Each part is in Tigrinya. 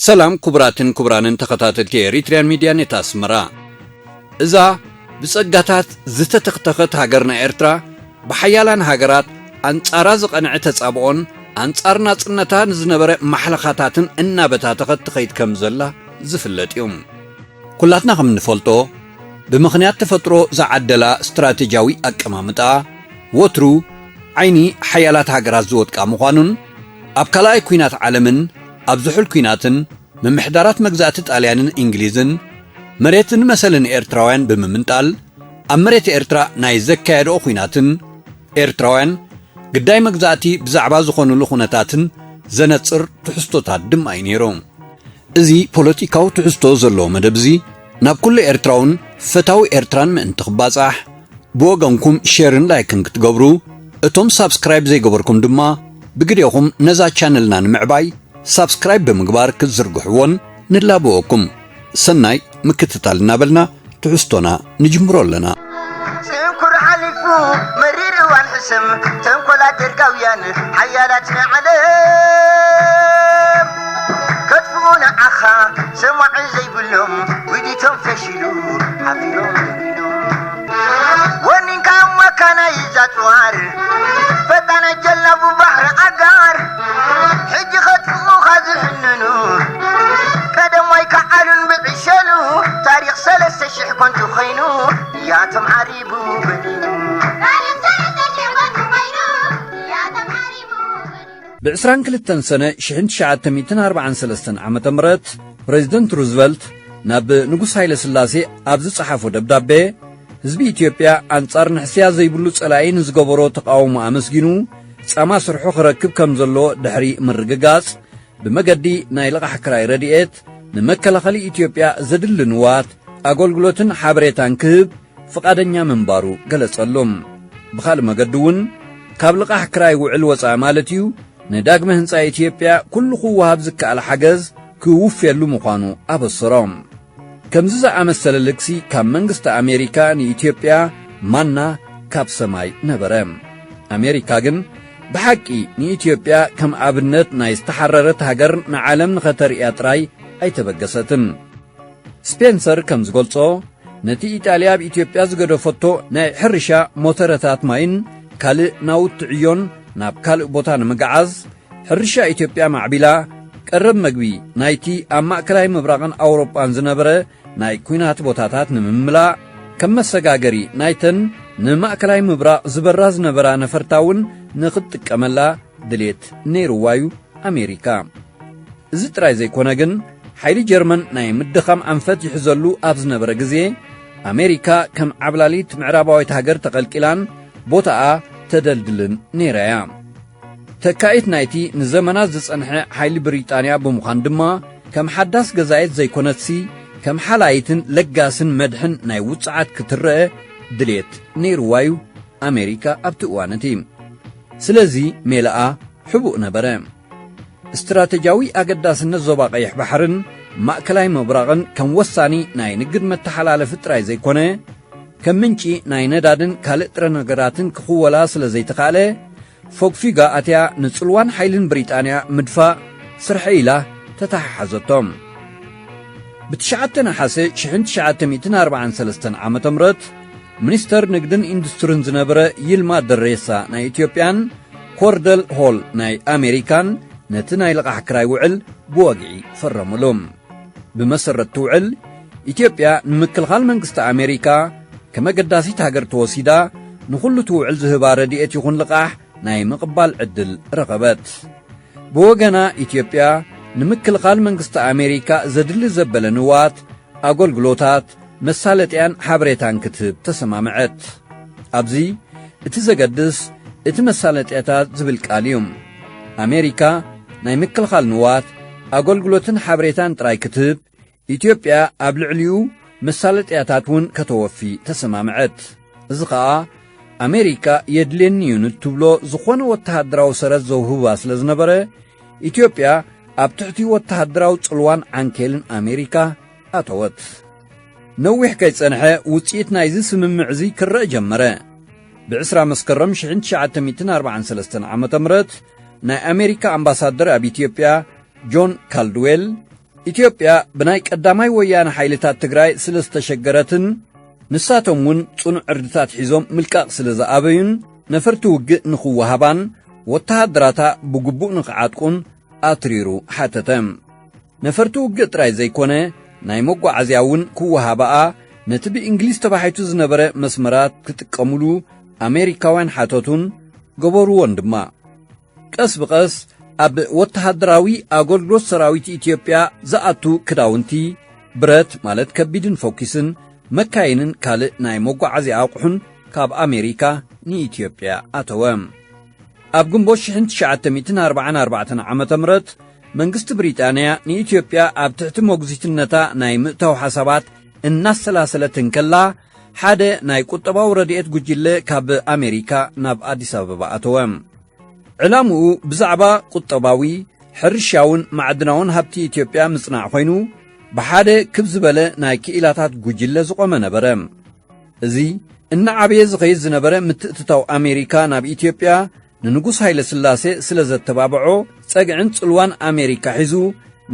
ሰላም ክቡራትን ክቡራንን ተኸታተልቲ ኤሪትሪያን ሚድያ ኔት ኣስመራ። እዛ ብጸጋታት ዝተተኽተኸት ሃገርና ኤርትራ፣ ብሓያላን ሃገራት ኣንጻራ ዝቐንዐ ተጻብኦን ኣንጻር ናጽነታ ንዝነበረ ማሕለኻታትን እናበታተኸት ትኸይድ ከም ዘላ ዝፍለጥ እዩ። ኩላትና ከም እንፈልጦ፣ ብምኽንያት ተፈጥሮ ዝዓደላ ስትራቴጂያዊ ኣቀማምጣ፣ ወትሩ ዓይኒ ሓያላት ሃገራት ዝወድቃ ምዃኑን፣ ኣብ ካልኣይ ኲናት ዓለምን ኣብ ዝሑል ኲናትን ምምሕዳራት መግዛእቲ ጣልያንን እንግሊዝን መሬትን መሰልን ኤርትራውያን ብምምንጣል፣ ኣብ መሬት ኤርትራ ናይ ዘካየድኦ ኲናትን ኤርትራውያን ግዳይ መግዛእቲ ብዛዕባ ዝኾኑሉ ኩነታትን ዘነጽር ትሕዝቶታት ድማ እዩ ነይሩ። እዚ ፖለቲካዊ ትሕዝቶ ዘለዎ መደብ እዚ ናብ ኩሉ ኤርትራውን ፈታዊ ኤርትራን ምእንቲ ክባጻሕ፣ ብወገንኩም ሼርን ላይክን ክትገብሩ፣ እቶም ሳብስክራይብ ዘይገበርኩም ድማ ብግዴኹም ነዛ ቻነልና ንምዕባይ ሳብስክራይብ ብምግባር ክትዝርግሕዎን ንላበወኩም። ሰናይ ምክትታል እናበልና ትሕዝቶና ንጅምሮ ኣለና። ጽንኩር ሓሊፉ መሪር እዋን ሕስም ተንኮላት ደርጋውያን ሓያላት ናይ ዓለም ከጥፍኡ ንዓኻ ሰማዒ ዘይብሎም ውዲቶም ፈሺሉ ሓፊሮም ደሪኖም ወኒንካ እሞ ካናይ ዛጽዋር ፈጣን ኣጀላቡ ባሕሪ ኣጋር ሕጂ ከጥፍኡኻ ዝሕንኑ ቀደም ኣይከዓሉን ብዕሸሉ ታሪኽ ሰለስተ ሽሕ ኮንቱ ኾይኑ ያቶም ዓሪቡ በዲኑ ብ22 ሰነ ሽሕን ትሽዓተ ሚእትን ኣርባዓን ሰለስተን ዓመተ ምህረት ፕሬዚደንት ሩዝቨልት ናብ ንጉስ ሃይለ ስላሴ ኣብ ዝጸሓፎ ደብዳቤ፣ ህዝቢ ኢትዮጵያ ኣንጻር ንሕስያ ዘይብሉ ጸላኢ ንዝገበሮ ተቓውሞ ኣመስጊኑ፣ ጻማ ስርሑ ክረክብ ከም ዘለዎ ድሕሪ ምርግጋጽ፣ ብመገዲ ናይ ልቓሕ ክራይ ረድኤት ንመከላኸሊ ኢትዮጵያ ዘድሊ ንዋት፣ ኣገልግሎትን ሓበሬታን ክህብ ፍቓደኛ ምንባሩ ገለጸሉ። ብኻልእ መገዲ እውን፣ ካብ ልቓሕ ክራይ ውዕል ወጻኢ ማለት እዩ፣ ንዳግመ ህንጻ ኢትዮጵያ ኩሉ ክወሃብ ዝከኣል ሓገዝ ክውፍየሉ ምዃኑ ኣበሰሮም። ከምዚ ዝኣመሰለ ልግሲ ካብ መንግስቲ ኣሜሪካ ንኢትዮጵያ ማና ካብ ሰማይ ነበረ። ኣሜሪካ ግን ብሓቂ ንኢትዮጵያ ከም ኣብነት ናይ ዝተሓረረት ሃገር ንዓለም ንኸተርእያ ጥራይ ኣይተበገሰትን። ስፔንሰር ከም ዝገልጾ፣ ነቲ ኢጣልያ ኣብ ኢትዮጵያ ዝገደፈቶ ናይ ሕርሻ ሞተረታት ማይን ካልእ ናውቲ ዕዮን ናብ ካልእ ቦታ ንምግዓዝ፣ ሕርሻ ኢትዮጵያ ማዕቢላ፣ ቀረብ መግቢ ናይቲ ኣብ ማእከላይ ምብራቕን ኣውሮጳን ዝነበረ ናይ ኲናት ቦታታት ንምምላእ፣ ከም መሰጋገሪ ናይተን ንማእከላይ ምብራቕ ዝበራ ዝነበራ ነፈርታ እውን ንኽትጥቀመላ ድሌት ነይርዋ እዩ ኣሜሪካ። እዚ ጥራይ ዘይኮነ ግን፣ ሓይሊ ጀርመን ናይ ምድኻም ኣንፈት ይሕዘሉ ኣብ ዝነበረ ግዜ፣ ኣሜሪካ ከም ዓብላሊት ምዕራባዊት ሃገር ተቐልቂላን ቦታኣ ተደልድልን ነይራ እያ። ተካኢት ናይቲ ንዘመናት ዝጸንሐ ሓይሊ ብሪጣንያ ብምዃን ድማ፣ ከም ሓዳስ ገዛኢት ዘይኮነትሲ፣ ከም ሓላይትን ለጋስን መድሕን ናይ ውጽዓት ክትረአ ድሌት ነይርዋ እዩ ኣሜሪካ ኣብቲ እዋን እቲ። ስለዚ ሜላኣ ሕቡእ ነበረ። ስትራተጂያዊ ኣገዳስነት ዞባ ቀይሕ ባሕርን ማእከላይ ምብራቕን ከም ወሳኒ ናይ ንግድ መተሓላለፊ ጥራይ ዘይኮነ፣ ከም ምንጪ ናይ ነዳድን ካልእ ጥረ ነገራትን ክኽወላ ስለ ዘይተኻእለ፣ ፎግፊጋ ኣትያ ንጽልዋን ሓይልን ብሪጣንያ ምድፋእ ስርሐይ ኢላ ተተሓሓዘቶም። ብ9 ነሓሰ ሽሕን ትሽዓተ ሚእትን ኣርባዓን ሰለስተን ዓመተ ምህረት፣ ሚኒስተር ንግድን ኢንዱስትርን ዝነበረ ይልማ ደሬሳ ናይ ኢትዮጵያን ኮርደል ሆል ናይ ኣሜሪካን ነቲ ናይ ልቓሕ ክራይ ውዕል ብወግዒ ፈረምሉ። ብመሰረት እቲ ውዕል፣ ኢትዮጵያ ንምክልኻል መንግስቲ ኣሜሪካ ከም ኣገዳሲት ሃገር ተወሲዳ፣ ንኹሉ እቲ ውዕል ዝህባ ረድኤት ይኹን ልቓሕ ናይ ምቕባል ዕድል ረኸበት። ብወገና፣ ኢትዮጵያ ንምክልኻል መንግስቲ ኣሜሪካ ዘድሊ ዘበለ ንዋት፣ ኣገልግሎታት፣ መሳለጥያን ሓበሬታን ክትህብ ተሰማምዐት። ኣብዚ እቲ ዘገድስ እቲ መሳለጥያታት ዝብል ቃል እዩ። ኣሜሪካ ናይ ምክልኻል ንዋት፣ ኣገልግሎትን ሓበሬታን ጥራይ ክትህብ፣ ኢትዮጵያ ኣብ ልዕሊኡ መሳለጥያታት እውን ከተወፊ ተሰማምዐት። እዚ ኸኣ ኣሜሪካ የድልየኒ እዩ ንትብሎ ዝኾነ ወተሃደራዊ ሰረት ዘውህባ ስለ ዝነበረ፣ ኢትዮጵያ ኣብ ትሕቲ ወተሃደራዊ ጽልዋን ዓንኬልን ኣሜሪካ ኣተወት። ነዊሕ ከይጸንሐ ውጽኢት ናይዚ ስምምዕ እዚ ክረአ ጀመረ። ብ20 መስከረም ሽሕን ትሽዓተ ሚእትን ኣርባዓን ሰለስተን ዓመተ ምህረት ናይ ኣሜሪካ ኣምባሳደር ኣብ ኢትዮጵያ ጆን ካልድዌል ኢትዮጵያ ብናይ ቀዳማይ ወያነ ሓይልታት ትግራይ ስለ ዝተሸገረትን ንሳቶም እውን ጽኑዕ ዕርድታት ሒዞም ምልቃቕ ስለ ዝኣበዩን ነፈርቲ ውግእ ንኽወሃባን ወተሃደራታ ብግቡእ ንኽዓጥቁን ኣትሪሩ ሓተተ። ነፈርቲ ውግእ ጥራይ ዘይኮነ ናይ መጓዓዝያ እውን ክወሃባኣ ነቲ ብእንግሊዝ ተባሒቱ ዝነበረ መስመራት ክጥቀሙሉ ኣሜሪካውያን ሓተቱን ገበርዎን ድማ። ቀስ ብቐስ ኣብ ወተሃደራዊ ኣገልግሎት ሰራዊት ኢትዮጵያ ዝኣቱ ክዳውንቲ፣ ብረት ማለት ከቢድን ፈኲስን፣ መካይንን ካልእ ናይ መጓዓዝያ ኣቑሑን ካብ ኣሜሪካ ንኢትዮጵያ ኣተወ። ኣብ ግንቦት ሽሕን ትሽዓተ ሚእትን ኣርባዓን ኣርባዕተን ዓመተ ምህረት መንግስቲ ብሪጣንያ ንኢትዮጵያ ኣብ ትሕቲ መጉዚትነታ ናይ ምእታው ሓሳባት እናሰላሰለት እንከላ፣ ሓደ ናይ ቁጠባዊ ረድኤት ጉጅለ ካብ ኣሜሪካ ናብ ኣዲስ ኣበባ ኣተወ። ዕላምኡ ብዛዕባ ቁጠባዊ፣ ሕርሻውን ማዕድናውን ሃብቲ ኢትዮጵያ ምጽናዕ ኮይኑ፣ ብሓደ ክብ ዝበለ ናይ ክኢላታት ጉጅለ ዝቖመ ነበረ። እዚ እናዓበየ ዝኸይድ ዝነበረ ምትእትታው ኣሜሪካ ናብ ኢትዮጵያ ንንጉስ ሃይለ ስላሴ ስለ ዘተባብዖ፣ ጸግዕን ጽልዋን ኣሜሪካ ሒዙ፣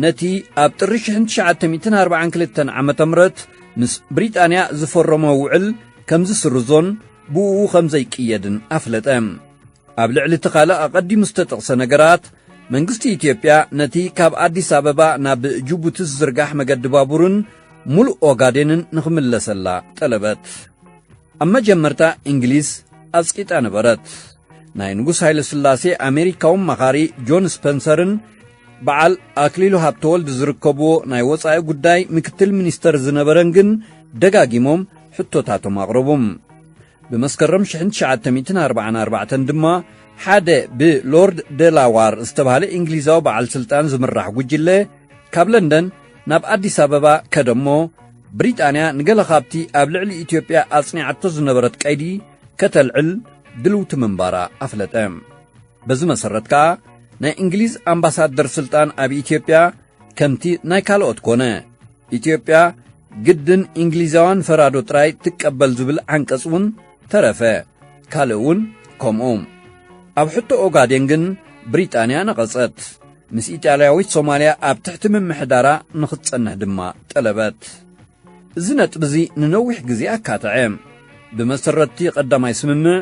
ነቲ ኣብ ጥሪ ሽሕን ትሽዓተ ሚእትን ኣርባዓን ክልተን ዓመተ ምህረት ምስ ብሪጣንያ ዝፈረሞ ውዕል ከም ዝስርዞን ብእኡ ከም ዘይቅየድን ኣፍለጠ። ኣብ ልዕሊ እቲ ካልእ ኣቐዲሙ ዝተጠቕሰ ነገራት፣ መንግስቲ ኢትዮጵያ ነቲ ካብ ኣዲስ ኣበባ ናብ ጅቡቲ ዝዝርጋሕ መገዲ ባቡርን ሙሉእ ኦጋዴንን ንኽምለሰላ ጠለበት። ኣብ መጀመርታ እንግሊዝ ኣጽቂጣ ነበረት። ናይ ንጉስ ሃይለ ስላሴ ኣሜሪካዊ ኣማኻሪ ጆን ስፐንሰርን በዓል ኣክሊሉ ሃብተወልድ ዝርከብዎ ናይ ወጻኢ ጉዳይ ምክትል ሚኒስተር ዝነበረን ግን ደጋጊሞም ሕቶታቶም ኣቕረቡ። ብመስከረም ሽሕን ትሽዓተ ሚእትን ኣርባዓን ኣርባዕተን ድማ ሓደ ብሎርድ ደላዋር ዝተባህለ እንግሊዛዊ በዓል ስልጣን ዝምራሕ ጉጅለ ካብ ለንደን ናብ ኣዲስ ኣበባ ከደሞ፣ ብሪጣንያ ንገለ ካብቲ ኣብ ልዕሊ ኢትዮጵያ ኣጽኒዓቶ ዝነበረት ቀይዲ ከተልዕል ድልውቲ ምንባራ ኣፍለጠ። በዚ መሰረት ከኣ ናይ እንግሊዝ ኣምባሳደር ስልጣን ኣብ ኢትዮጵያ ከምቲ ናይ ካልኦት ኮነ። ኢትዮጵያ ግድን እንግሊዛውያን ፈራዶ ጥራይ ትቀበል ዝብል ዓንቀጽ እውን ተረፈ። ካልእ እውን ከምኡ። ኣብ ሕቶ ኦጋዴን ግን ብሪጣንያ ነቐጸት። ምስ ኢጣልያዊት ሶማልያ ኣብ ትሕቲ ምምሕዳራ ንኽትጸንሕ ድማ ጠለበት። እዚ ነጥቢ እዚ ንነዊሕ ግዜ ኣካትዐ። ብመሰረትቲ ቀዳማይ ስምምዕ፣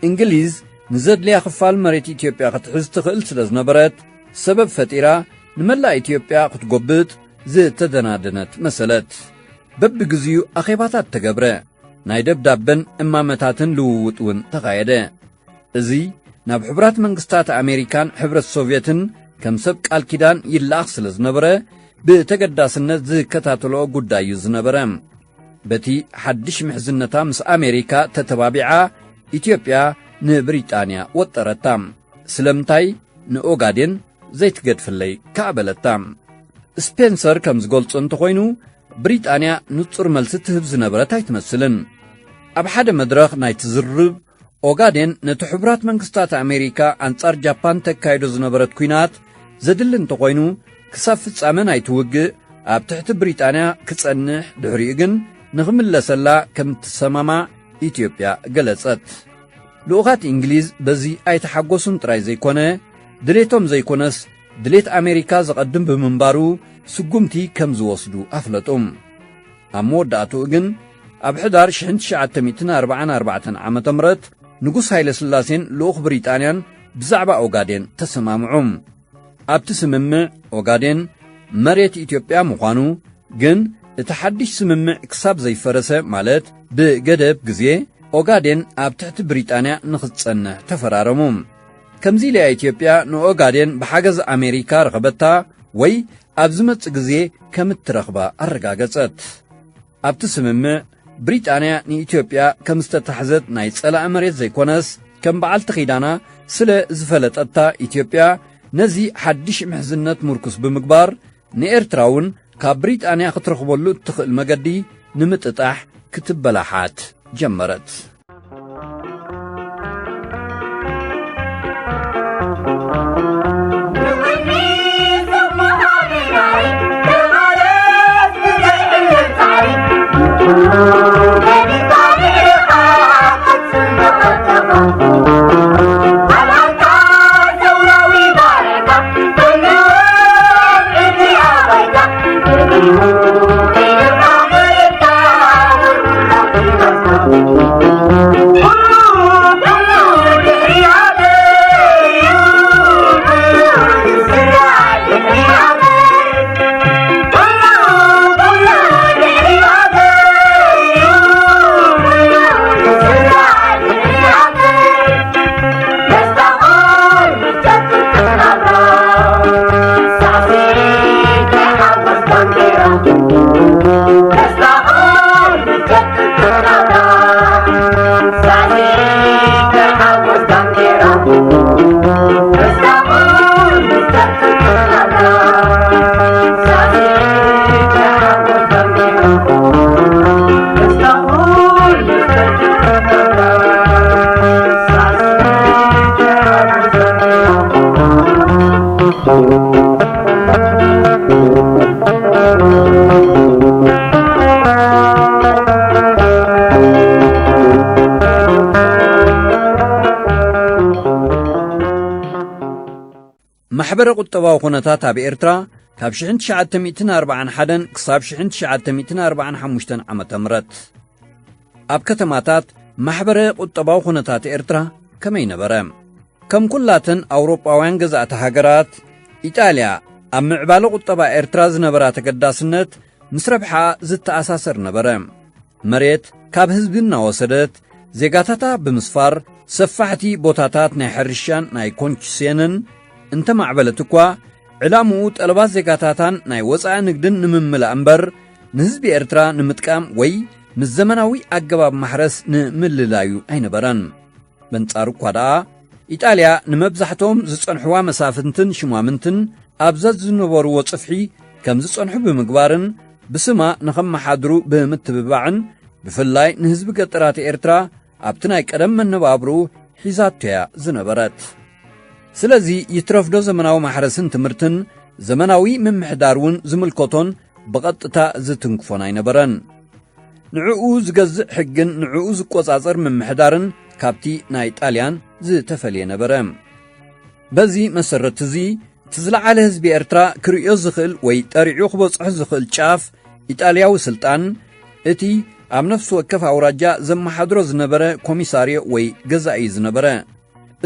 እንግሊዝ ንዘድልያ ክፋል መሬት ኢትዮጵያ ክትሕዝ ትኽእል ስለ ዝነበረት፣ ሰበብ ፈጢራ ንመላእ ኢትዮጵያ ክትጎብጥ ዝተደናደነት መሰለት። በብግዜኡ ኣኼባታት ተገብረ። ናይ ደብዳበን እማመታትን ልውውጥ እውን ተኻየደ። እዚ ናብ ሕቡራት መንግስታት ኣሜሪካን ሕብረት ሶቭየትን ከም ሰብ ቃል ኪዳን ይለኣኽ ስለ ዝነበረ፣ ብተገዳስነት ዝከታተልኦ ጉዳይ እዩ ዝነበረ። በቲ ሓድሽ ምሕዝነታ ምስ ኣሜሪካ ተተባቢዓ፣ ኢትዮጵያ ንብሪጣንያ ወጠረታ። ስለምንታይ ንኦጋዴን ዘይትገድፍለይ ከኣ በለታ። ስፔንሰር ከም ዝገልጾ እንተኾይኑ፣ ብሪጣንያ ንጹር መልሲ ትህብ ዝነበረት ኣይትመስልን። ኣብ ሓደ መድረኽ ናይ ትዝርብ፣ ኦጋዴን ነቲ ሕቡራት መንግስታት ኣሜሪካ ኣንጻር ጃፓን ተካይዶ ዝነበረት ኲናት ዘድሊ እንተኾይኑ፣ ክሳብ ፍጻመ ናይቲ ውግእ ኣብ ትሕቲ ብሪጣንያ ክጸንሕ፣ ድሕሪኡ ግን ንኽምለሰላ ከም እትሰማማዕ ኢትዮጵያ ገለጸት። ልኡኻት እንግሊዝ በዚ ኣይተሓጎሱን ጥራይ ዘይኮነ፣ ድሌቶም ዘይኮነስ ድሌት ኣሜሪካ ዘቐድም ብምንባሩ ስጉምቲ ከም ዝወስዱ ኣፍለጡ። ኣብ መወዳእትኡ ግን ኣብ ሕዳር ሽሕን ትሽዓተ ሚእትን ኣርባዓን ኣርባዕተን ዓመተ ምህረት ንጉስ ሃይለ ስላሴን ልኡኽ ብሪጣንያን ብዛዕባ ኦጋዴን ተሰማምዑ። ኣብቲ ስምምዕ ኦጋዴን መሬት ኢትዮጵያ ምዃኑ፣ ግን እቲ ሓድሽ ስምምዕ ክሳብ ዘይፈረሰ፣ ማለት ብገደብ ግዜ ኦጋዴን ኣብ ትሕቲ ብሪጣንያ ንኽትጸንሕ ተፈራረሙ። ከምዚ ኢላ ኢትዮጵያ ንኦጋዴን ብሓገዝ ኣሜሪካ ረኸበታ ወይ ኣብ ዝመጽእ ግዜ ከም እትረኽባ ኣረጋገጸት። ኣብቲ ስምምዕ ብሪጣንያ ንኢትዮጵያ ከም ዝተታሕዘት ናይ ጸላኢ መሬት ዘይኮነስ ከም በዓልቲ ኺዳና ስለ ዝፈለጠታ ኢትዮጵያ ነዚ ሓድሽ ምሕዝነት ምርኩስ ብምግባር ንኤርትራ እውን ካብ ብሪጣንያ ክትረኽበሉ እትኽእል መገዲ ንምጥጣሕ ክትበላሓት ጀመረት። ማሕበረ ቁጠባዊ ኩነታት ኣብ ኤርትራ ካብ ሽሕን ትሽዓተ ሚእትን ኣርባዓን ሓደን ክሳብ ሽሕን ትሽዓተ ሚእትን ኣርባዓን ሓሙሽተን ዓመተ ምህረት። ኣብ ከተማታት ማሕበረ ቁጠባዊ ኩነታት ኤርትራ ከመይ ነበረ? ከም ኩላተን ኣውሮጳውያን ገዛእቲ ሃገራት፣ ኢጣልያ ኣብ ምዕባለ ቁጠባ ኤርትራ ዝነበራ ተገዳስነት ምስ ረብሓ ዝተኣሳሰር ነበረ። መሬት ካብ ህዝቢ እናወሰደት፣ ዜጋታታ ብምስፋር፣ ሰፋሕቲ ቦታታት ናይ ሕርሻን ናይ ኮንክስዮንን እንተማዕበለት እኳ፣ ዕላምኡ ጠለባት ዜጋታታን ናይ ወጻኢ ንግድን ንምምላእ እምበር፣ ንህዝቢ ኤርትራ ንምጥቃም ወይ ምስ ዘመናዊ ኣገባብ ማሕረስ ንምልላዩ ኣይነበረን። በንጻሩ እኳ ደኣ፣ ኢጣልያ ንመብዛሕትኦም ዝጸንሕዋ መሳፍንትን ሽማምንትን ኣብ ዘዝነበርዎ ጽፍሒ ከም ዝጸንሑ ብምግባርን ብስማ ንኸመሓድሩ ብምትብባዕን፣ ብፍላይ ንህዝቢ ገጠራት ኤርትራ ኣብቲ ናይ ቀደም መነባብርኡ ሒዛቶ እያ ዝነበረት። ስለዚ ይትረፍዶ ዘመናዊ ማሕረስን ትምህርትን ዘመናዊ ምምሕዳር እውን ዝምልከቶን ብቐጥታ ዝትንክፎን ኣይነበረን። ንዕኡ ዝገዝእ ሕግን ንዕኡ ዝቆጻጸር ምምሕዳርን ካብቲ ናይ ጣልያን ዝተፈልየ ነበረ። በዚ መሰረት እዚ፣ እቲ ዝለዓለ ህዝቢ ኤርትራ ክርእዮ ዝኽእል ወይ ጠሪዑ ክበጽሖ ዝኽእል ጫፍ ኢጣልያዊ ስልጣን፣ እቲ ኣብ ነፍሲ ወከፍ ኣውራጃ ዘመሓድሮ ዝነበረ ኮሚሳርዮ ወይ ገዛኢ ዝነበረ።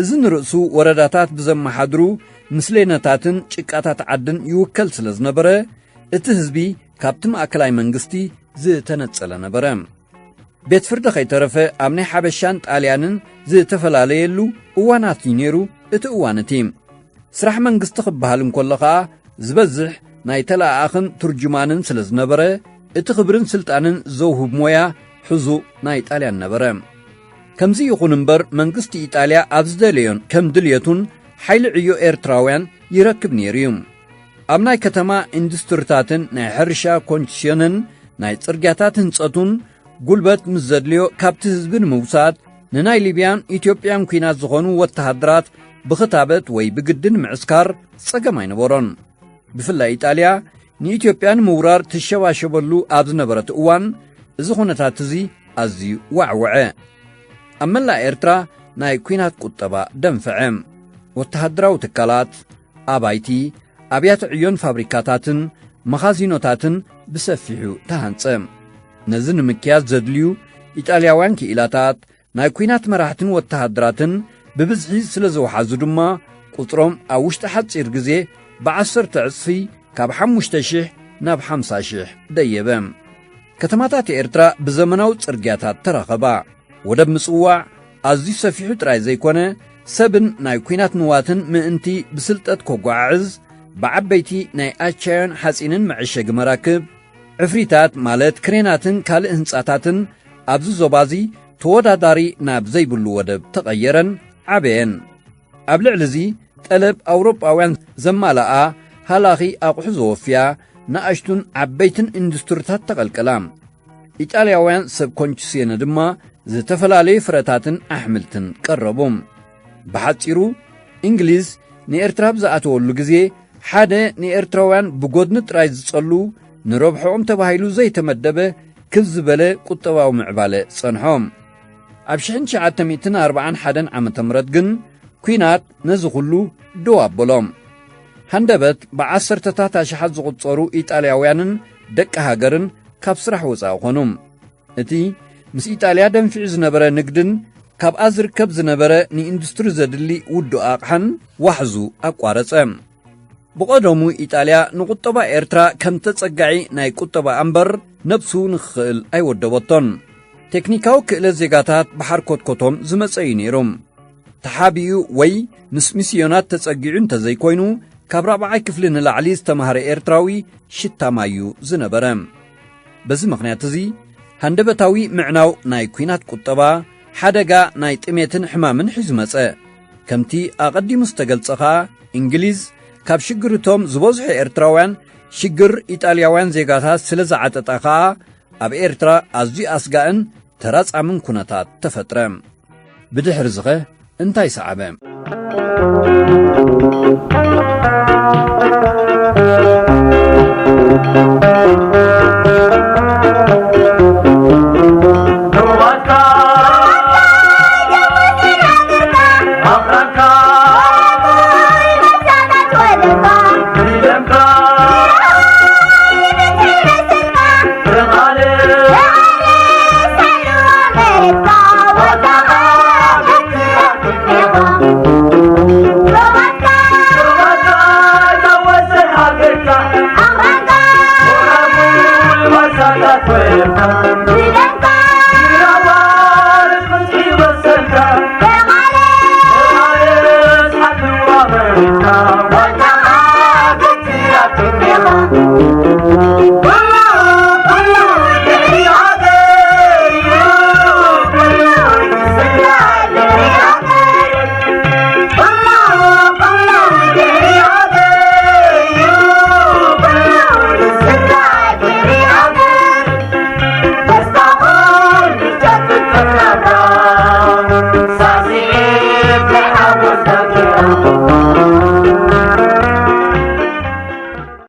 እዚ ንርእሱ ወረዳታት ብዘመሓድሩ ምስሌነታትን ጭቃታት ዓድን ይውከል ስለ ዝነበረ፣ እቲ ህዝቢ ካብቲ ማእከላይ መንግስቲ ዝተነጸለ ነበረ። ቤት ፍርዲ ከይተረፈ ኣብ ናይ ሓበሻን ጣልያንን ዝተፈላለየሉ እዋናት እዩ ነይሩ። እቲ እዋን እቲ ስራሕ መንግስቲ ክበሃል እንከሎ ኸኣ ዝበዝሕ ናይ ተለኣኣኽን ትርጁማንን ስለ ዝነበረ፣ እቲ ክብርን ስልጣንን ዘውህብ ሞያ ሕዙእ ናይ ጣልያን ነበረ። ከምዚ ይኹን እምበር፣ መንግስቲ ኢጣልያ ኣብ ዝደለዮን ከም ድልየቱን ሓይሊ ዕዮ ኤርትራውያን ይረክብ ነይሩ እዩ። ኣብ ናይ ከተማ ኢንዱስትሪታትን ናይ ሕርሻ ኮንክስዮንን ናይ ጽርግያታት ህንጸቱን ጉልበት ምስ ዘድልዮ፣ ካብቲ ህዝቢ ንምውሳድ ንናይ ሊብያን ኢትዮጵያን ኲናት ዝኾኑ ወተሃደራት ብኽታበት ወይ ብግድን ምዕስካር ጸገም ኣይነበሮን። ብፍላይ ኢጣልያ ንኢትዮጵያ ንምውራር ትሸባሸበሉ ኣብ ዝነበረት እዋን፣ እዚ ኩነታት እዚ ኣዝዩ ዋዕወዐ። ኣብ መላእ ኤርትራ ናይ ኲናት ቁጠባ ደንፈዐ። ወተሃደራዊ ትካላት፣ ኣባይቲ፣ ኣብያተ ዕዮን ፋብሪካታትን መኻዚኖታትን ብሰፊሑ ተሃንጸ። ነዚ ንምክያድ ዘድልዩ ኢጣልያውያን ክኢላታት፣ ናይ ኲናት መራሕትን ወተሃደራትን ብብዝሒ ስለ ዝወሓዙ ድማ፣ ቁጽሮም ኣብ ውሽጢ ሓጺር ግዜ ብዓሰርተ ዕጽፊ፣ ካብ ሓሙሽተ ሽሕ ናብ ሓምሳ ሽሕ ደየበ። ከተማታት ኤርትራ ብዘመናዊ ጽርግያታት ተረኸባ። ወደብ ምጽዋዕ ኣዝዩ ሰፊሑ ጥራይ ዘይኮነ፣ ሰብን ናይ ኲናት ንዋትን ምእንቲ ብስልጠት ከጓዓዕዝ፣ ብዓበይቲ ናይ ኣቻዮን ሓጺንን መዐሸጊ መራክብ፣ ዕፍሪታት ማለት ክሬናትን ካልእ ህንጻታትን ኣብዚ ዞባዚ ተወዳዳሪ ናብ ዘይብሉ ወደብ ተቐየረን ዓበየን። ኣብ ልዕሊ እዚ፣ ጠለብ ኣውሮጳውያን ዘማልኣ ሃላኺ ኣቑሑ ዘወፍያ ንኣሽቱን ዓበይትን ኢንዱስትሪታት ተቐልቀላ። ኢጣልያውያን ሰብ ኮንቹሲየነ ድማ ዝተፈላለዩ ፍረታትን ኣሕምልትን ቀረቡ። ብሓጺሩ፣ እንግሊዝ ንኤርትራ ኣብ ዝኣተወሉ ግዜ፣ ሓደ ንኤርትራውያን ብጎድኒ ጥራይ ዝጸሉ፣ ንረብሕኦም ተባሂሉ ዘይተመደበ ክብ ዝበለ ቁጠባዊ ምዕባለ ጸንሖም። ኣብ ሽሕን ትሽዓተ ሚእትን ኣርባዓን ሓደን ዓመተ ምህረት ግን፣ ኲናት ነዚ ኹሉ ደው ኣበሎም። ሃንደበት ብዓሰርተታት ኣሽሓት ዝቑጸሩ ኢጣልያውያንን ደቂ ሃገርን ካብ ስራሕ ወጻኢ ኾኑ። እቲ ምስ ኢጣልያ ደንፊዑ ዝነበረ ንግድን ካብኣ ዝርከብ ዝነበረ ንኢንዱስትሪ ዘድሊ ውዱእ ኣቕሓን ዋሕዙ ኣቋረጸ። ብቐደሙ ኢጣልያ ንቁጠባ ኤርትራ ከም ተጸጋዒ ናይ ቁጠባ እምበር ነብሱ ንኽኽእል ኣይወደበቶን። ቴክኒካዊ ክእለት ዜጋታት ብሓርኮትኮቶም ዝመጸ እዩ ነይሩ። ተሓቢኡ ወይ ምስ ሚስዮናት ተጸጊዑ እንተዘይኮይኑ፣ ካብ ራብዓይ ክፍሊ ንላዕሊ ዝተማህረ ኤርትራዊ ሽታማይ እዩ ዝነበረ። በዚ ምኽንያት እዚ፣ ሃንደበታዊ ምዕናው ናይ ኲናት ቁጠባ፣ ሓደጋ ናይ ጥሜትን ሕማምን ሒዙ መጸ። ከምቲ ኣቐዲሙ ዝተገልጸ ኸኣ፣ እንግሊዝ ካብ ሽግር እቶም ዝበዝሑ ኤርትራውያን፣ ሽግር ኢጣልያውያን ዜጋታት ስለ ዝዓጠጣ ኸኣ፣ ኣብ ኤርትራ ኣዝዩ ኣስጋእን ተራጻምን ኩነታት ተፈጥረ። ብድሕሪ ዝኸ እንታይ ሰዓበ?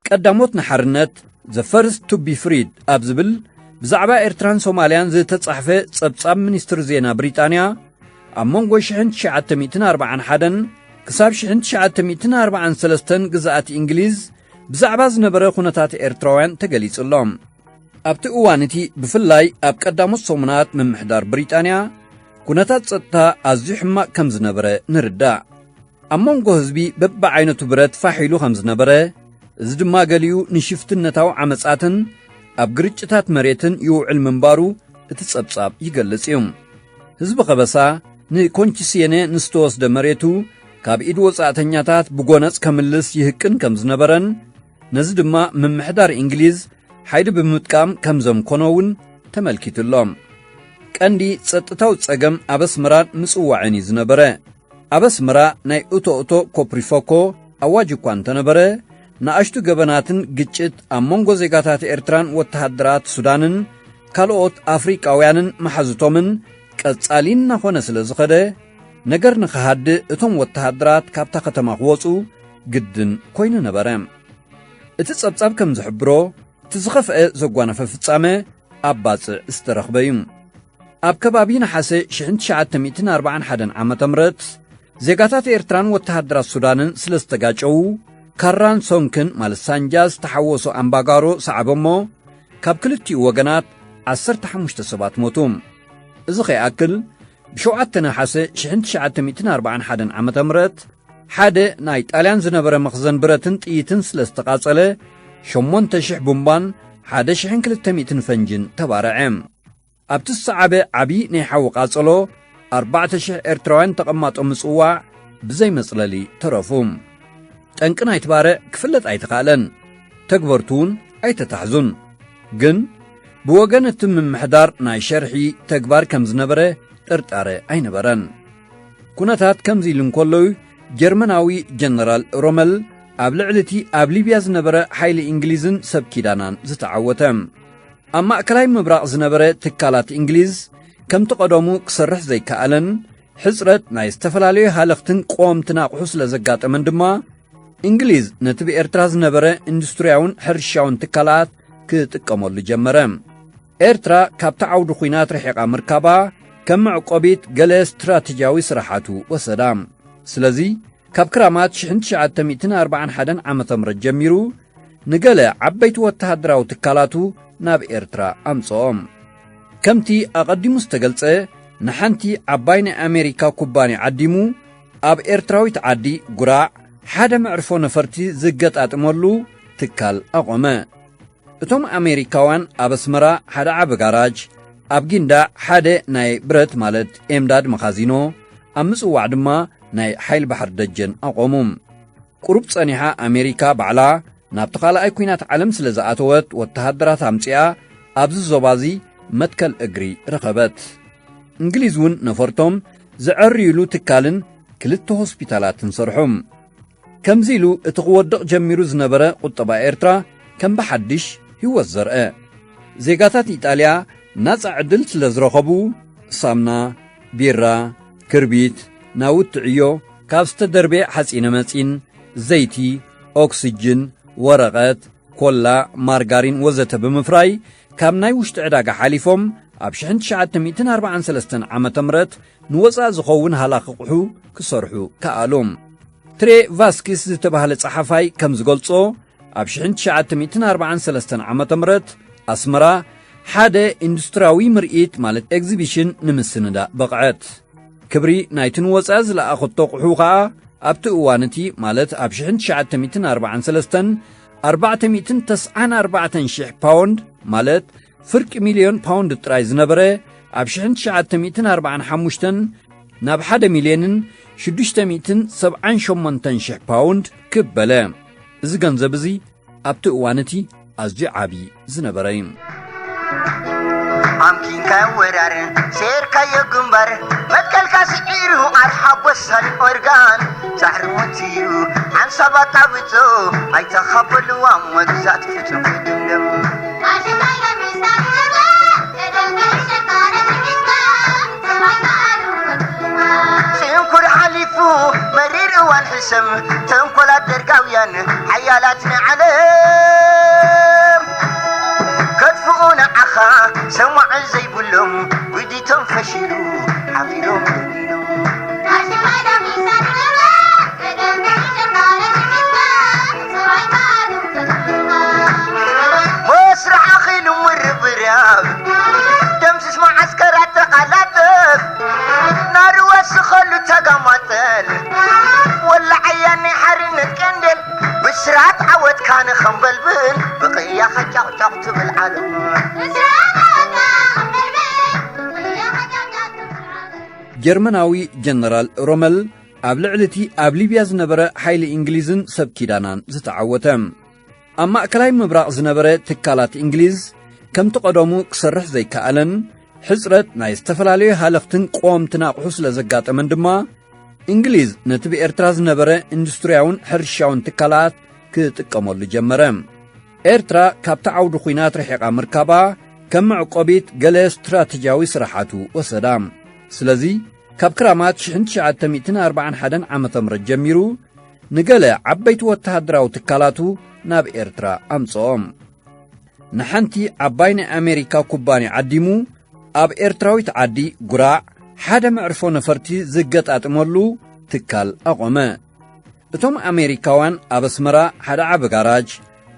ቀዳሞት ንሓርነት፣ The First to be Freed ኣብ ዝብል ብዛዕባ ኤርትራን ሶማልያን ዝተጻሕፈ ጸብጻብ ሚኒስትሪ ዜና ብሪጣንያ፣ ኣብ መንጎ ሽሕን ትሽዓተ ሚእትን ኣርባዓን ሓደን ክሳብ ሽሕን ትሽዓተ ሚእትን ኣርባዓን ሰለስተን ግዝኣት እንግሊዝ ብዛዕባ ዝነበረ ኩነታት ኤርትራውያን ተገሊጹ ኣሎ። ኣብቲ እዋን እቲ ብፍላይ ኣብ ቀዳሞት ሰሙናት ምምሕዳር ብሪጣንያ ኩነታት ጸጥታ ኣዝዩ ሕማቕ ከም ዝነበረ ንርዳእ። ኣብ መንጎ ህዝቢ በብዓይነቱ ብረት ፋሕ ኢሉ ከም ዝነበረ፣ እዚ ድማ ገሊኡ ንሽፍትነታዊ ዓመጻትን ኣብ ግርጭታት መሬትን ይውዕል ምንባሩ እቲ ጸብጻብ ይገልጽ እዩ። ህዝቢ ከበሳ ንኮንቺስየነ ንዝተወስደ መሬቱ ካብ ኢድ ወጻእተኛታት ብጎነጽ ከምልስ ይህቅን ከም ዝነበረን፣ ነዚ ድማ ምምሕዳር እንግሊዝ ሓይሊ ብምጥቃም ከም ዘምኮኖ እውን ተመልኪቱ ኣሎ። ቀንዲ ጸጥታዊ ጸገም ኣብ ኣስመራን ምጽዋዕን እዩ ዝነበረ። ኣብ ኣስመራ ናይ እቶ እቶ ኮፕሪፎኮ ኣዋጅ እኳ እንተነበረ፣ ንኣሽቱ ገበናትን ግጭት ኣብ መንጎ ዜጋታት ኤርትራን ወተሃደራት ሱዳንን ካልኦት ኣፍሪቃውያንን መሓዙቶምን ቀጻሊ እናኾነ ስለ ዝኸደ፣ ነገር ንኽሃድእ እቶም ወተሃደራት ካብታ ከተማ ክወጹ ግድን ኮይኑ ነበረ። እቲ ጸብጻብ ከም ዝሕብሮ፣ እቲ ዝኸፍአ ዘጓነፈ ፍጻመ ኣብ ባጽዕ ዝተረኽበ እዩ። ኣብ ከባቢ ነሓሰ ሽሕን ትሽዓተ ሚእትን ኣርባዓን ሓደን ዓመተ ምህረት፣ ዜጋታት ኤርትራን ወተሃደራት ሱዳንን ስለ ዝተጋጨዉ፣ ካራን ሶንክን ማለት ሳንጃ ዝተሓወሶ ኣምባጋሮ ሰዓበ እሞ፣ ካብ ክልቲኡ ወገናት ዓሰርተ ሓሙሽተ ሰባት ሞቱ። እዚ ከይኣክል፣ ብሸውዓተ ነሓሰ ሽሕን ትሽዓተ ሚእትን ኣርባዓን ሓደን ዓመተ ምህረት፣ ሓደ ናይ ጣልያን ዝነበረ መኽዘን ብረትን ጥይትን ስለ ዝተቓጸለ፣ ሸሞንተ ሽሕ ቡምባን ሓደ ሽሕን ክልተ ሚእትን ፈንጅን ተባርዐ። ኣብቲ ዝሰዓበ ዓቢ ናይ ሓዊ ቃጸሎ፣ ኣርባዕተ ሽሕ ኤርትራውያን ተቐማጦ ምጽዋዕ ብዘይ መጽለሊ ተረፉ። ጠንቂ ናይቲ ባርዕ ክፍለጥ ኣይተኻእለን። ተግበርቱ እውን ኣይተታሕዙን። ግን ብወገን እቲ ምምሕዳር ናይ ሸርሒ ተግባር ከም ዝነበረ ጥርጣረ ኣይነበረን። ኩነታት ከምዚ ኢሉ እንከሎ፣ ጀርመናዊ ጀነራል ሮመል ኣብ ልዕሊ እቲ ኣብ ሊብያ ዝነበረ ሓይሊ እንግሊዝን ሰብ ኪዳናን ዝተዓወተ። ኣብ ማእከላይ ምብራቕ ዝነበረ ትካላት እንግሊዝ ከምቲ ቀደሙ ክሰርሕ ዘይከኣለን፣ ሕጽረት ናይ ዝተፈላለዩ ሃለኽትን ቀወምትን ኣቑሑ ስለ ዘጋጠመን ድማ፣ እንግሊዝ ነቲ ብኤርትራ ዝነበረ ኢንዱስትርያውን ሕርሻውን ትካላት ክጥቀመሉ ጀመረ። ኤርትራ ካብቲ ዓውዲ ኲናት ርሒቓ ምርካባ፣ ከም መዕቆቢት ገለ ስትራተጅያዊ ስራሓቱ ወሰዳ። ስለዚ፣ ካብ ክራማት ሽሕን ትሽዓተ ሚእትን ኣርባዓን ሓደን ዓመተ ምህረት ጀሚሩ፣ ንገለ ዓበይቲ ወተሃደራዊ ትካላቱ ናብ ኤርትራ ኣምጽኦም። ከምቲ ኣቐዲሙ ዝተገልጸ፣ ንሓንቲ ዓባይ ናይ ኣሜሪካ ኩባንያ ዓዲሙ፣ ኣብ ኤርትራዊት ዓዲ ጉራዕ ሓደ መዕርፎ ነፈርቲ ዝገጣጥመሉ ትካል ኣቖመ። እቶም ኣሜሪካውያን ኣብ ኣስመራ ሓደ ዓቢ ጋራጅ፣ ኣብ ጊንዳዕ ሓደ ናይ ብረት ማለት ኤምዳድ መኻዚኖ፣ ኣብ ምጽዋዕ ድማ ናይ ሓይሊ ባሕሪ ደጀን ኣቖሙ። ቁሩብ ጸኒሓ ኣሜሪካ ባዕላ ናብቲ ካልኣይ ኲናት ዓለም ስለ ዝኣተወት ወተሃደራት ኣምጺኣ ኣብዚ ዞባዚ መትከል እግሪ ረኸበት። እንግሊዝ እውን ነፈርቶም ዘዐርዩሉ ትካልን ክልተ ሆስፒታላትን ሰርሑ። ከምዚ ኢሉ እቲ ክወድቕ ጀሚሩ ዝነበረ ቁጠባ ኤርትራ ከም ብሓድሽ ህይወት ዘርአ። ዜጋታት ኢጣልያ ናጻ ዕድል ስለ ዝረኸቡ፣ ሳምና፣ ቢራ፣ ክርቢት፣ ናውቲ ዕዮ፣ ካብ ዝተደርበየ ሓጺነ መጺን፣ ዘይቲ፣ ኦክስጅን፣ ወረቐት፣ ኮላ፣ ማርጋሪን ወዘተ ብምፍራይ፣ ካብ ናይ ውሽጢ ዕዳጋ ሓሊፎም፣ ኣብ ሽሕን ትሽዓተ ሚእትን ኣርባዓን ሰለስተን ዓመተ ምህረት ንወጻኢ ዝኸውን ሃላኺ ቁሑ ክሰርሑ ከኣሉ። ትሬ ቫስኪስ ዝተባህለ ጸሓፋይ ከም ዝገልጾ፣ ኣብ ሽሕን ትሽዓተ ሚእትን ኣርባዓን ሰለስተን ዓመተ ምህረት ኣስመራ ሓደ ኢንዱስትርያዊ ምርኢት ማለት ኤግዚቢሽን ንምስንዳእ በቕዐት። ክብሪ ናይቲ ንወጻኢ ዝለኣኸቶ ቁሑ ኸኣ ኣብቲ እዋን እቲ ማለት ኣብ ሽሕን ትሽዓተ ሚእትን ኣርባዓን ሰለስተን ኣርባዕተ ሚእትን ተስዓን ኣርባዕተን ሽሕ ፓውንድ ማለት ፍርቂ ሚልዮን ፓውንድ ጥራይ ዝነበረ ኣብ ሽሕን ትሽዓተ ሚእትን ኣርባዓን ሓሙሽተን ናብ ሓደ ሚልዮንን ሽዱሽተ ሚእትን ሰብዓን ሸሞንተን ሽሕ ፓውንድ ክበለ። እዚ ገንዘብ እዚ ኣብቲ እዋን እቲ ኣዝዩ ዓቢ ዝነበረ እዩ። ኣምኪንካዮ ወራር፣ ሰይርካዮ ግንባር፣ መትከልካ ስዒሩ ኣርሓ ቦሳል ኦርጋን፣ ሳዕሪ ሞት እዩ ሓንሳብ ኣጣብጾ፣ ኣይተኻፈልዋ መግዛት ፍጹም ክድምደም። ጽንኩር ሓሊፉ መሪር እዋን ሕሰም፣ ተንኮላት ደርጋውያን ሓያላት ንዓለም ከጥፍኡ ንዓኻ ሰማዒ ዘይብሎም ውዲቶም ፈሺሉ ሓፊሮም ደኒኖም። መስርሕ ኣኺሉ ምርብራብ ደምስስ መዓስከራት ተቓላጠፍ ናርወ ስኸሉ ተጋማጠል ወላዓያ ናይ ሓርነት ቀንደል ብስራት ዓወትካ ንኸንበልብል ብቕያኻ ጫቕጫቕ ትብል ዓለም። ጀርመናዊ ጀነራል ሮመል ኣብ ልዕሊ እቲ ኣብ ሊብያ ዝነበረ ሓይሊ እንግሊዝን ሰብ ኪዳናን ዝተዓወተ። ኣብ ማእከላይ ምብራቕ ዝነበረ ትካላት እንግሊዝ ከምቲ ቀደሙ ክሰርሕ ዘይከኣለን ሕጽረት ናይ ዝተፈላለዩ ሃለኽትን ቀወምትን ኣቑሑ ስለ ዘጋጠመን ድማ እንግሊዝ ነቲ ብኤርትራ ዝነበረ ኢንዱስትርያውን ሕርሻውን ትካላት ክጥቀመሉ ጀመረ። ኤርትራ ካብቲ ዓውዲ ኲናት ርሒቓ ምርካባ ከም መዕቆቢት ገለ ስትራተጂያዊ ስራሓቱ ወሰዳ። ስለዚ ካብ ክራማት ሽሕን ትሽዓተ ሚእትን ኣርባዓን ሓደን ዓመተ ምህረት ጀሚሩ ንገለ ዓበይቲ ወተሃደራዊ ትካላቱ ናብ ኤርትራ ኣምጽኦም። ንሓንቲ ዓባይ ናይ ኣሜሪካ ኩባንያ ዓዲሙ ኣብ ኤርትራዊት ዓዲ ጉራዕ ሓደ መዕርፎ ነፈርቲ ዝገጣጥመሉ ትካል ኣቖመ። እቶም ኣሜሪካውያን ኣብ ኣስመራ ሓደ ዓቢ ጋራጅ፣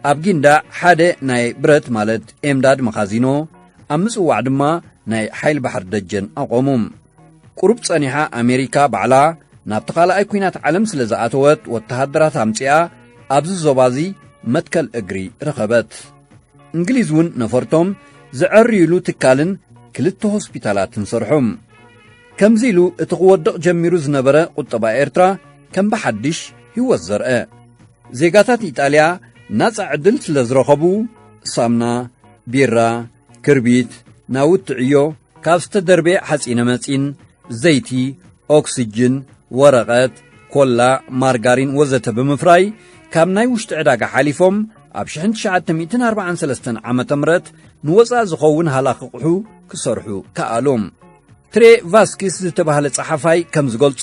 ኣብ ጊንዳዕ ሓደ ናይ ብረት ማለት ኤምዳድ መኻዚኖ፣ ኣብ ምጽዋዕ ድማ ናይ ሓይሊ ባሕሪ ደጀን ኣቖሙ። ቁሩብ ጸኒሓ ኣሜሪካ ባዕላ ናብቲ ካልኣይ ኲናት ዓለም ስለ ዝኣተወት ወተሃደራት ኣምጺኣ ኣብዚ ዞባዚ መትከል እግሪ ረኸበት። እንግሊዝ እውን ነፈርቶም ዘዐርዩሉ ትካልን ክልተ ሆስፒታላትን ሰርሑ። ከምዚ ኢሉ እቲ ክወድቕ ጀሚሩ ዝነበረ ቁጠባ ኤርትራ ከም ብሓድሽ ህይወት ዘርአ። ዜጋታት ኢጣልያ ናጻ ዕድል ስለ ዝረኸቡ ሳምና፣ ቢራ፣ ክርቢት፣ ናውቲ ዕዮ፣ ካብ ዝተደርበየ ሓጺነ መጺን፣ ዘይቲ፣ ኦክስጅን፣ ወረቐት፣ ኮላ፣ ማርጋሪን ወዘተ ብምፍራይ ካብ ናይ ውሽጢ ዕዳጋ ሓሊፎም ኣብ ሽሕን ትሽዓተ ሚእትን ኣርባዓን ሰለስተን ዓመተ ምህረት ንወጻኢ ዝኸውን ሃላኺ ቁሑ ክሰርሑ ከኣሉ። ትሬ ቫስኪስ ዝተባህለ ጸሓፋይ ከም ዝገልጾ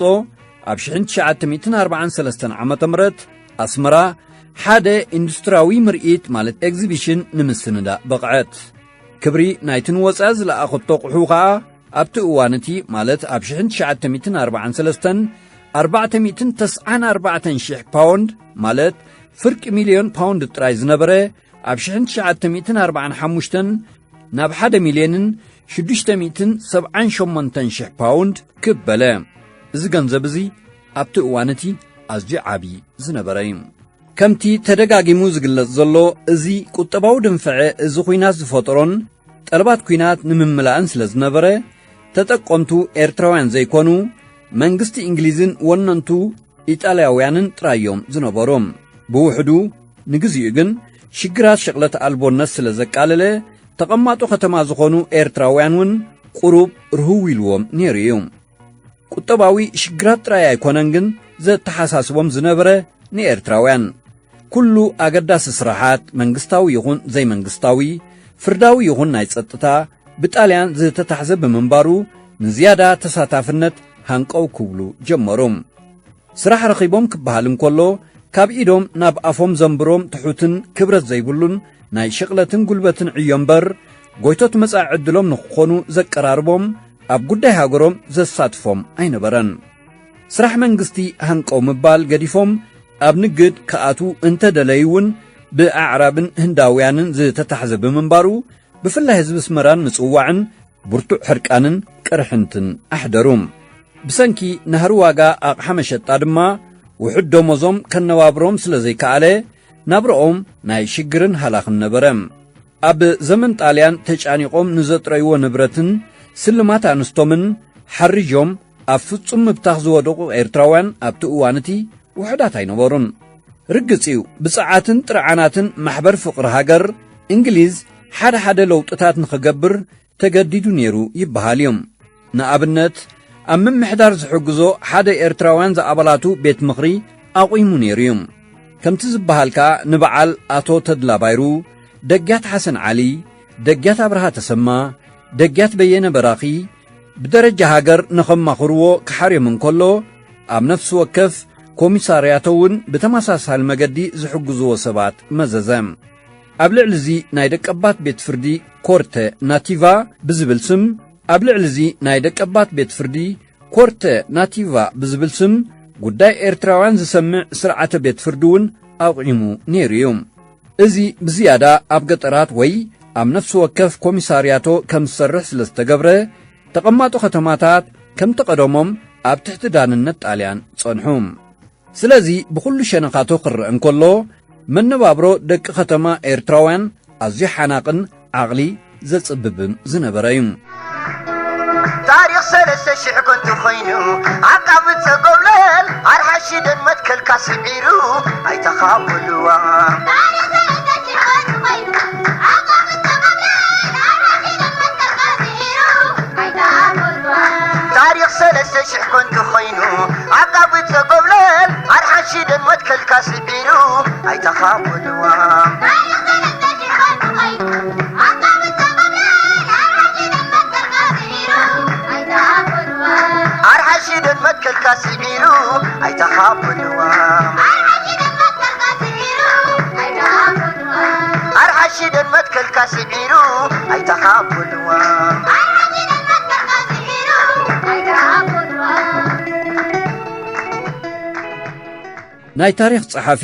ኣብ ሽሕን ትሽዓተ ሚእትን ኣርባዓን ሰለስተን ዓመተ ምህረት ኣስመራ ሓደ ኢንዱስትርያዊ ምርኢት ማለት ኤግዚቢሽን ንምስንዳእ በቕዐት። ክብሪ ናይቲ ንወጻኢ ዝለኣኸቶ ቁሑ ኸኣ ኣብቲ እዋን እቲ ማለት ኣብ ሽሕን ትሽዓተ ሚእትን ኣርባዓን ሰለስተን ኣርባዕተ ሚእትን ተስዓን ኣርባዕተን ሽሕ ፓውንድ ማለት ፍርቂ ሚልዮን ፓውንድ ጥራይ ዝነበረ ኣብ ሽሕን ትሽዓተ ሚእትን ኣርባዓን ሓሙሽተን ናብ ሓደ ሚልዮንን ሽዱሽተ ሚእትን ሰብዓን ሸሞንተን ሽሕ ፓውንድ ክበለ። እዚ ገንዘብ እዚ ኣብቲ እዋን እቲ ኣዝዩ ዓቢ ዝነበረ እዩ። ከምቲ ተደጋጊሙ ዝግለጽ ዘሎ፣ እዚ ቁጠባዊ ድንፍዐ እዚ ኲናት ዝፈጠሮን ጠለባት ኲናት ንምምላእን ስለ ዝነበረ፣ ተጠቀምቱ ኤርትራውያን ዘይኮኑ፣ መንግስቲ እንግሊዝን ወነንቱ ኢጣልያውያንን ጥራይ እዮም ዝነበሩ። ብውሕዱ ንግዚኡ ግን ሽግራት ሸቕለት ኣልቦነት ስለ ዘቃለለ፣ ተቐማጦ ከተማ ዝኾኑ ኤርትራውያን እውን ቁሩብ ርህው ኢልዎም ነይሩ እዩ። ቁጠባዊ ሽግራት ጥራይ ኣይኮነን ግን ዘተሓሳስቦም ዝነበረ ንኤርትራውያን። ኩሉ ኣገዳሲ ስራሓት፣ መንግስታዊ ይኹን ዘይመንግስታዊ፣ ፍርዳዊ ይኹን ናይ ጸጥታ፣ ብጣልያን ዝተታሕዘ ብምንባሩ፣ ንዝያዳ ተሳታፍነት ሃንቀው ክብሉ ጀመሩ። ስራሕ ረኺቦም ክበሃል እንከሎ፣ ካብ ኢዶም ናብ ኣፎም ዘንብሮም ትሑትን ክብረት ዘይብሉን ናይ ሽቕለትን ጉልበትን ዕዮ እምበር፣ ጎይቶት መጻኢ ዕድሎም ንኽኾኑ ዘቀራርቦም፣ ኣብ ጉዳይ ሃገሮም ዘሳትፎም ኣይነበረን። ስራሕ መንግስቲ ሃንቀው ምባል ገዲፎም፣ ኣብ ንግድ ክኣትዉ እንተደለዩ እውን፣ ብኣዕራብን ህንዳውያንን ዝተታሕዘ ብምንባሩ፣ ብፍላይ ህዝቢ ኣስመራን ምጽዋዕን ብርቱዕ ሕርቃንን ቅርሕንትን ኣሕደሩ። ብሰንኪ ናህሪ ዋጋ ኣቕሓ መሸጣ ድማ፣ ውሑድ ደሞዞም ከነባብሮም ስለ ዘይከኣለ፣ ናብርኦም ናይ ሽግርን ሃላኽን ነበረ። ኣብ ዘመን ጣልያን ተጫኒቖም ንዘጥረይዎ ንብረትን ስልማት ኣንስቶምን ሓሪጆም ኣብ ፍጹም ምብታኽ ዝወደቑ ኤርትራውያን ኣብቲ እዋን እቲ ውሑዳት ኣይነበሩን። ርግጽ እዩ፣ ብጸዓትን ጥርዓናትን ማሕበር ፍቕሪ ሃገር እንግሊዝ ሓደ ሓደ ለውጥታት ንኽገብር ተገዲዱ ነይሩ ይበሃል እዩ። ንኣብነት፣ ኣብ ምምሕዳር ዝሕግዞ ሓደ ኤርትራውያን ዝኣባላቱ ቤት ምኽሪ ኣቑሙ ነይሩ እዩ። ከምቲ ዝበሃል ከኣ ንበዓል ኣቶ ተድላ ባይሩ፣ ደግያት ሓሰን ዓሊ፣ ደግያት ኣብርሃ ተሰማ፣ ደግያት በየነ በራኺ ብደረጃ ሃገር ንኸማኽርዎ ክሓርዮም እንከሎ፣ ኣብ ነፍሲ ወከፍ ኮሚሳርያቶ እውን ብተመሳሳሊ መገዲ ዝሕግዝዎ ሰባት መዘዘ። ኣብ ልዕሊ እዚ ናይ ደቀባት ቤት ፍርዲ ኮርተ ናቲቫ ብዝብል ስም፣ ኣብ ልዕሊ እዚ ናይ ደቀባት ቤት ፍርዲ ኮርተ ናቲቫ ብዝብል ስም ጉዳይ ኤርትራውያን ዝሰምዕ ስርዓተ ቤት ፍርዲ እውን ኣቑሙ ነይሩ እዩ። እዚ ብዝያዳ ኣብ ገጠራት ወይ ኣብ ነፍሲ ወከፍ ኮሚሳርያቶ ከም ዝሰርሕ ስለ ዝተገብረ፣ ተቐማጦ ከተማታት ከምቲ ቀደሞም ኣብ ትሕቲ ዳንነት ጣልያን ጸንሑ። ስለዚ ብኹሉ ሸነኻቱ ክረአ እንከሎ፣ መነባብሮ ደቂ ከተማ ኤርትራውያን ኣዝዩ ሓናቕን ዓቕሊ ዘጽብብን ዝነበረ እዩ። ታሪኽ ሰለስተ ሽሕ ከንቱ ኮይኑ፣ ዓቃቢ ጸጎብለል ኣርሓ ሽደን መትከልካ ስዒሩ ኣይተኻበልዋ። ታሪኽ ሰለስተ ሽሕ ከንቱ ኮይኑ፣ ዓቃቢ ጸጎብለል ኣርሓ ሽደን መትከልካ ስዒሩ ኣይተኻበልዋ። ኣርሓ ሽደን መትከልካ ስዒሩ ኣይተኻበልዋ። ኣርሓ ሽደን መትከልካ ስዒሩ ኣይተኻበልዋ። ናይ ታሪኽ ጸሓፊ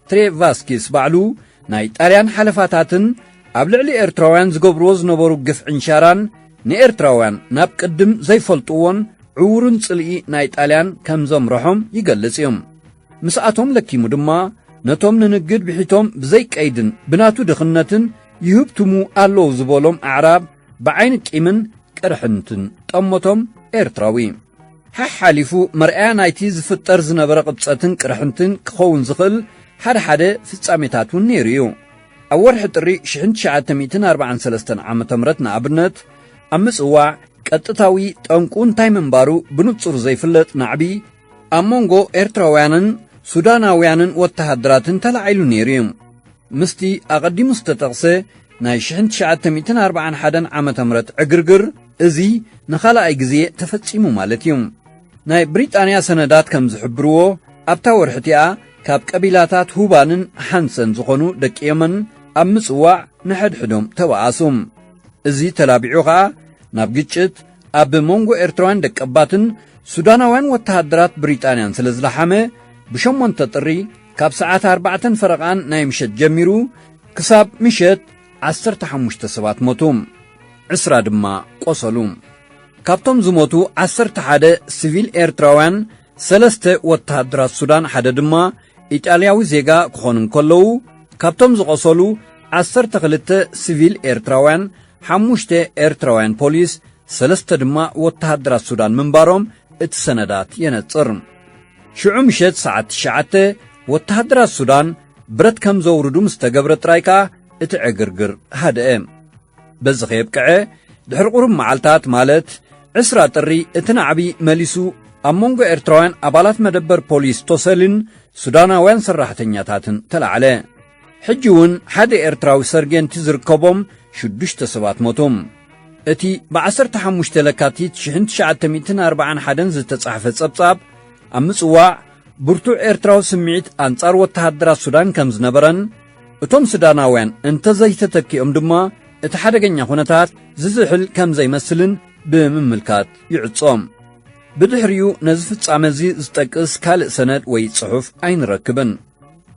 ትሬ ቫስኪስ ባዕሉ፣ ናይ ጣልያን ሓለፋታትን ኣብ ልዕሊ ኤርትራውያን ዝገብርዎ ዝነበሩ ግፍዕን ሻራን፣ ንኤርትራውያን ናብ ቅድም ዘይፈልጥዎን ዕዉርን ጽልኢ ናይ ጣልያን ከም ዘምርሖም ይገልጽ እዩ። ምስኣቶም ለኪሙ ድማ፣ ነቶም ንንግድ ብሒቶም ብዘይ ቀይድን ብናቱ ድኽነትን ይህብትሙ ኣለዉ ዝበሎም ኣዕራብ ብዓይኒ ቂምን ቅርሕንትን ጠመቶም ኤርትራዊ። ሓሓሊፉ መርኣያ ናይቲ ዝፍጠር ዝነበረ ቅብጸትን ቅርሕንትን ክኸውን ዝኽእል ሓደ ሓደ ፍጻሜታት እውን ነይሩ እዩ። ኣብ ወርሒ ጥሪ ሽሕን ትሽዓተ ሚእትን ኣርባዓን ሰለስተን ዓመተ ምህረት ንኣብነት፣ ኣብ ምጽዋዕ ቀጥታዊ ጠንቁ እንታይ ምንባሩ ብንጹር ዘይፍለጥ ናዕቢ ኣብ መንጎ ኤርትራውያንን ሱዳናውያንን ወተሃደራትን ተላዒሉ ነይሩ እዩ። ምስቲ ኣቐዲሙ ዝተጠቕሰ ናይ ሽሕን ትሽዓተ ሚእትን ኣርባዓን ሓደን ዓመተ ምህረት ዕግርግር፣ እዚ ንኻልኣይ ግዜ ተፈጺሙ ማለት እዩ። ናይ ብሪጣንያ ሰነዳት ከም ዝሕብርዎ፣ ኣብታ ወርሒ እቲኣ ካብ ቀቢላታት ሁባንን ሓንሰን ዝኾኑ ደቂ የመን ኣብ ምጽዋዕ ንሕድሕዶም ተበኣሱ። እዚ ተላቢዑ ኸኣ ናብ ግጭት ኣብ መንጎ ኤርትራውያን ደቀባትን ሱዳናውያን ወተሃደራት ብሪጣንያን ስለ ዝለሓመ፣ ብሸሞንተ ጥሪ ካብ ሰዓት ኣርባዕተን ፈረቓን ናይ ምሸት ጀሚሩ ክሳብ ምሸት ዓሰርተ ሓሙሽተ ሰባት ሞቱ፣ ዕስራ ድማ ቆሰሉ። ካብቶም ዝሞቱ ዓሰርተ ሓደ ሲቪል ኤርትራውያን፣ ሰለስተ ወተሃደራት ሱዳን፣ ሓደ ድማ ኢጣልያዊ ዜጋ ክኾኑ እንከለዉ፣ ካብቶም ዝቆሰሉ ዓሰርተ ክልተ ሲቪል ኤርትራውያን፣ ሓሙሽተ ኤርትራውያን ፖሊስ፣ ሰለስተ ድማ ወተሃደራት ሱዳን ምንባሮም እቲ ሰነዳት የነጽር። ሽዑ ምሸት ሰዓት ትሽዓተ ወተሃደራት ሱዳን ብረት ከም ዘውርዱ ምስ ተገብረ ጥራይ ከኣ እቲ ዕግርግር ሃደአ። በዚ ከየብቅዐ፣ ድሕሪ ቁሩብ መዓልታት፣ ማለት ዕስራ ጥሪ፣ እቲ ናዕቢ መሊሱ ኣብ መንጎ ኤርትራውያን ኣባላት መደበር ፖሊስ ቶሰልን ሱዳናውያን ሰራሕተኛታትን ተላዕለ። ሕጂ እውን ሓደ ኤርትራዊ ሰርጌንቲ ዝርከቦም ሽዱሽተ ሰባት ሞቱ። እቲ ብ ዓሰርተ ሓሙሽተ ለካቲት ሽሕን ትሽዓተ ሚእትን ኣርባዓን ሓደን ዝተጻሕፈ ጸብጻብ ኣብ ምጽዋዕ ብርቱዕ ኤርትራዊ ስምዒት ኣንጻር ወተሃደራት ሱዳን ከም ዝነበረን፣ እቶም ሱዳናውያን እንተዘይተተኪኦም ድማ እቲ ሓደገኛ ኩነታት ዝዝሕል ከም ዘይመስልን ብምምልካት ይዕጾ። ብድሕሪኡ ነዚ ፍጻመ እዚ ዝጠቅስ ካልእ ሰነድ ወይ ጽሑፍ ኣይንረክብን።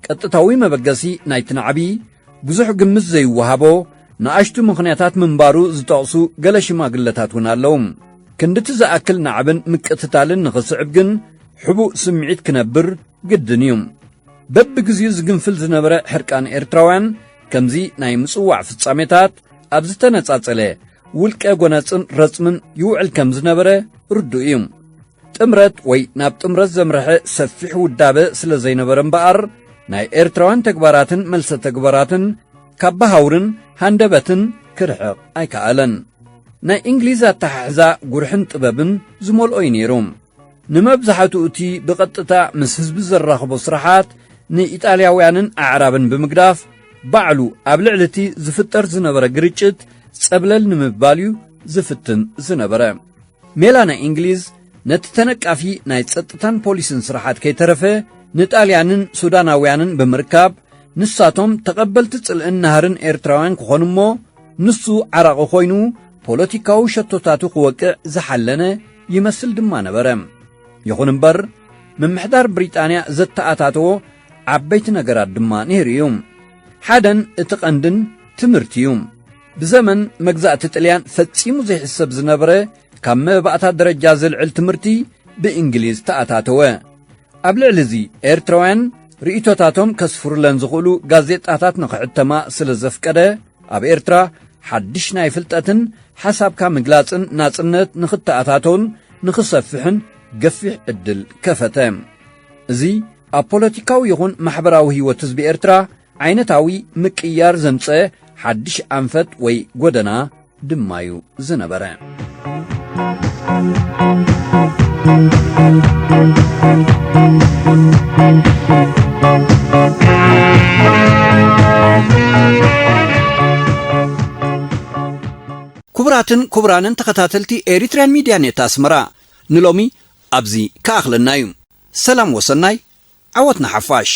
ቀጥታዊ መበገሲ ናይቲ ናዕቢ ብዙሕ ግምት ዘይወሃቦ ንኣሽቱ ምኽንያታት ምንባሩ ዝጠቕሱ ገለ ሽማግለታት እውን ኣለዉ። ክንድቲ ዝኣክል ናዕብን ምቅትታልን ንኽስዕብ ግን ሕቡእ ስምዒት ክነብር ግድን እዩ። በብግዜኡ ዝግንፍል ዝነበረ ሕርቃን ኤርትራውያን ከምዚ ናይ ምጽዋዕ ፍጻሜታት ኣብ ዝተነጻጸለ ውልቀ ጎነጽን ረጽምን ይውዕል ከም ዝነበረ ርዱእ እዩ። ጥምረት ወይ ናብ ጥምረት ዘምርሐ ሰፊሕ ውዳበ ስለ ዘይነበረ እምበኣር፣ ናይ ኤርትራውያን ተግባራትን መልሰ ተግባራትን ካብ በሃውርን ሃንደበትን ክርሕቕ ኣይከኣለን። ናይ እንግሊዝ ኣተሓሕዛ ጉርሕን ጥበብን ዝመልኦ እዩ ነይሩ። ንመብዛሕትኡ እቲ ብቐጥታ ምስ ህዝቢ ዘራኽቦ ስራሓት ንኢጣልያውያንን ኣዕራብን ብምግዳፍ፣ ባዕሉ ኣብ ልዕሊ እቲ ዝፍጠር ዝነበረ ግርጭት ጸብለል ንምባል እዩ ዝፍትን ዝነበረ። ሜላ ናይ እንግሊዝ ነቲ ተነቃፊ ናይ ጸጥታን ፖሊስን ስራሓት ከይተረፈ ንጣልያንን ሱዳናውያንን ብምርካብ፣ ንሳቶም ተቐበልቲ ጽልእን ናህርን ኤርትራውያን ክኾኑ እሞ፣ ንሱ ዓራቒ ኮይኑ ፖለቲካዊ ሸቶታቱ ክወቅዕ ዝሓለነ ይመስል ድማ ነበረ። ይኹን እምበር፣ ምምሕዳር ብሪጣንያ ዘተኣታተዎ ዓበይቲ ነገራት ድማ ነይሩ እዩ። ሓደን እቲ ቀንድን ትምህርቲ እዩ። ብዘመን መግዛእቲ ጥልያን ፈጺሙ ዘይሕሰብ ዝነበረ ካብ መባእታ ደረጃ ዝልዕል ትምህርቲ ብእንግሊዝ ተኣታተወ። ኣብ ልዕሊ እዚ ኤርትራውያን ርእይቶታቶም ከስፍሩለን ዝኽእሉ ጋዜጣታት ንኽሕተማ ስለ ዘፍቀደ፣ ኣብ ኤርትራ ሓድሽ ናይ ፍልጠትን ሓሳብካ ምግላጽን ናጽነት ንኽተኣታቶን ንኽሰፍሕን ገፊሕ ዕድል ከፈተ። እዚ ኣብ ፖለቲካዊ ይኹን ማሕበራዊ ህይወት ህዝቢ ኤርትራ ዓይነታዊ ምቅያር ዘምጸ ሓድሽ ኣንፈት ወይ ጎደና ድማ እዩ ዝነበረ። ክቡራትን ክቡራንን ተኸታተልቲ ኤሪትሪያን ሚድያ ኔት ኣስመራ፣ ንሎሚ ኣብዚ ከኣኽለና እዩ። ሰላም ወሰናይ፣ ዓወት ንሓፋሽ።